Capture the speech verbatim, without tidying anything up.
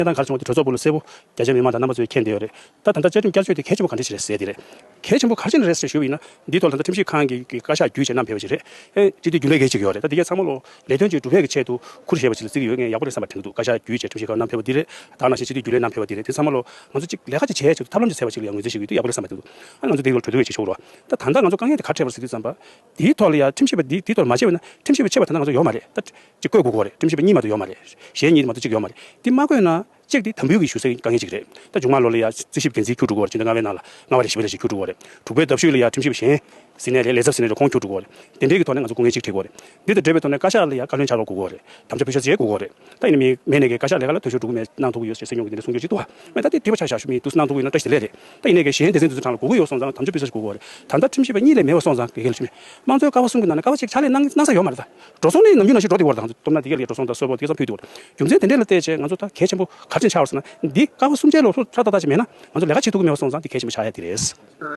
གནས་སྟངས་ག་རེ་བྱུང་བ་དེ་གྲོས་ཚོགས་སྦུག་ལ་གསལ་པོ་རྒྱ་ཆེ་མི་མང་དང་རྣམ་པ་ཚོས་མཁྱེན་བསྡད་ཡོད་རེད། ད་ད་ལྟ་བཅའ་ཁྲིམས་བསྐྱར་བཅོས་དེ་གལ་ཆེན་པོ་ག་འདྲ་ཞིག་རེད་ཟེར་དེ་རེད། གལ་ཆེན་པོ་ག་རེ་བྱས་ནས་རེད་ཟེར་ཞུས་པ་ཡིན་ན། འདིའི་ཐོག་ལ་ད་ལྟ་ཁྲིམས་ཞིབ་ཁང་གི་གི་བཀའ་ཤག་བརྒྱུད་བྱས་བསྣམས་ཕེབས་པ་ཞིག་རེད། ཨེ་སྤྱི་འཐུས་རྒྱུན་ལས་འགན་གཅིག་ཡོད་རེད། ད་འདི་གའི་ཚང་མ་ལོ་ལས་དོན་གྱི་སྒྲུབ་ཕན་གྱི་ཆེད་དུ་ཁུར་བཞེས་པ་ཞིག་ལ་བརྩི་གི་ཡོད། ངས་ཡག་པོ་རེད་བསམ་པ་དྲན་གྱི་འདུག་བཀའ་ཤག་བརྒྱུད་བྱས་ཁྲིམས་ཞིབ་ཁང་བསྣམས་ཕེབས་པ་འདི་རེད། ད་ནང་བཞིན་སྤྱི་འཐུས་རྒྱུན་ལས་བསྣམས་ཕེབས་པ་འདི་རེད། དེ་ཚང་མ་ལོ་ང་ཚོ་གཅིག་ལས་ཀ་གཅིག་བྱས་ཆེད་དུ་ཐབས་ལམ་གཅིག་འཚོལ་བ་ཅིག་ལ་ཡང་ངོས་འཛིན་བྱེད་ཀྱི་ཡོད་དུས་ཡག་པོ་རེད་བསམ་པ་དྲན་གྱི་འདུག་ཨ་ང་ཚོ་དེའི་སྐོར་གྲོས་བསྡུར་བྱེད་ཆོག་རོགས། ད་ད་ལྟ་ང་ཚོ་དཀའ་ངལ་དེ་ག་རེ་འཕྲད་པ་རེད་ཟེར་དུས་ཙམ་པ། དེའི་ཐོག་ལ་ཡང་ཁྲིམས་ཞིབ་པ་འདི་དེའི་ཐོག་ལ་མ་བྱས་པ་ན་ཁྲིམས་ཞིབ་པ་བྱས་པ་ད་ལྟ་ང་ཚོ་ཡོད་མ་རེད། ད་གཅིག་བསྐོས་དགོས་ཀྱི་ཡོད་རེད། ཁྲིམས་ཞིབ་པ་གཉིས་མ་གཏོགས་ཡོད་མ་རེད། གཞན་གཉིས་མ་གཏོགས་གཅིག་ཡོད་མ་རེད། དེ་མ་བསྐོས་ན། གཅིག་དེ་དམ་འབུལ་གྱི་ཞུ་སའི་དཀའ་ངལ་ཅིག་རེད། ད་མཇུག་མ་ལོ་ལ་ཡ་རྩིས་ཞིབ་འགན་འཛིན་ཁྱུར་འགྲོ་གི་ཡོད་རེད། ཕྱི་ཟླ་ལྔ་པའི་ནང་ལ་ལྔ་པ་རེད་བཞི་པ་རེད་ཞིག་ཁྱུར་འགྲོ་གི་ཡོད་རེད། དྲུག་པའི་ཟླ་བཞི་ལ་ཡ་ཁྲིམས་ཞིབ་གཞན་ཟིན་ནས་རེད། ལས་ཚབ་ཟིན་ནས་རེད། ཁོང་ཁྱུར་འགྲོ་གི་ཡོད་རེད། དེ་འདྲའི་གི་ཐོག་ནས་ང་ཚོ་སྐུ་ངལ་ཅིག་འཕྲད་ཀྱི་ཡོད་རེད། འདི་དང་འབྲེལ་བའི་ཐོག་ནས་བཀའ་ཤག་ལ་ཡ་བཀའ་བློན་ཕྱག་རོགས་དགོས་ཀྱི་ཡོད་རེད། དམ་བཅའ་ཕུལ་ཤོག་ཅིག་དགོས་ཀྱི་ཡོད་རེད། ད་ཡིན་ན་མི་མེད་ནས་ཀྱི་བཀའ་ཤག་ལས་ཀ་ལ་ཐོ་ཤོར་འགྲོ་གི་མེད། གནང་ཐུབ་ཀྱི་ཡོད་ཟེར་སེམས་མྱོང་གི་འདི་འདྲ་གསུང་རྒྱུ་ཅིག་འདུག་བ། མེད་ད་དེ་དྲི་བ་ཆ་བཞག་ཞུ་མི་འདུག་གནང་ཐུབ་ཀྱི་ཡོད་ན་བཀྲ་ཤིས་བདེ་ལེགས་རེད། ད་ཡིན་ནས་ཀྱི་གཞན་སྡེ་ཚན་དེ་ཚོ་གྲངས་ལ་དགོས་ཀྱི་ཡོད་སོང་ཙང་དམ་བཅའ་ཕུལ་ཤོག་ཅིག་དགོས་ཀྱི་ཡོད་རེད། ད་ལྟ་ཁྲིམས་ཞིབ་པ་གཉིས་ལས་མེད་པ་སོང་ཙང་དགེ་རྒན་ལ་ཞུ་མི། དམངས་གཙོའི་ཀ་བ་གསུམ་གྱི་ནང་ནས་ཀ་བ་གཅིག་ཕྱག་ལས་གནང་གནང་ས་ཡོད་མ་རེད། ད་སྤྲོ་ཚོགས་ནས་ནམ་རྒྱུན་ནང་བཞིན་འགྲོ་བདེ་བོ་རེད། ད་སྤྲོ་ཚོགས་ད་དེ་ག་ལ་ཡ་སྤྲོ་ཚོགས་ད་གསོལ་པོ་དེ་ག་ཚང་ཕུལ་བདེ་བོ་རེད། རྒྱུ་མཚན་དེ་འདྲ་ལ་བལྟས་བྱས་ང་ཚོ་ད་གལ་ཆེན་པོ་ག་རེ་བྱས་ནས་ཆགས་པ་རེད་ཟེར་ན། འདི་ཀ་བ་གསུམ་ཆའི་ལོ་ཐོ་ཧྲ་ཏག་ཏག་ཅིག་མེད་ན་ང་ཚོ་ལས་ཀ་བྱེད་ཐུབ་ཀྱི་མེད་པ་སོང་ཙང་དེ་གལ་ཆེན་པོ་ཆགས་ཡ་དེ་རེད།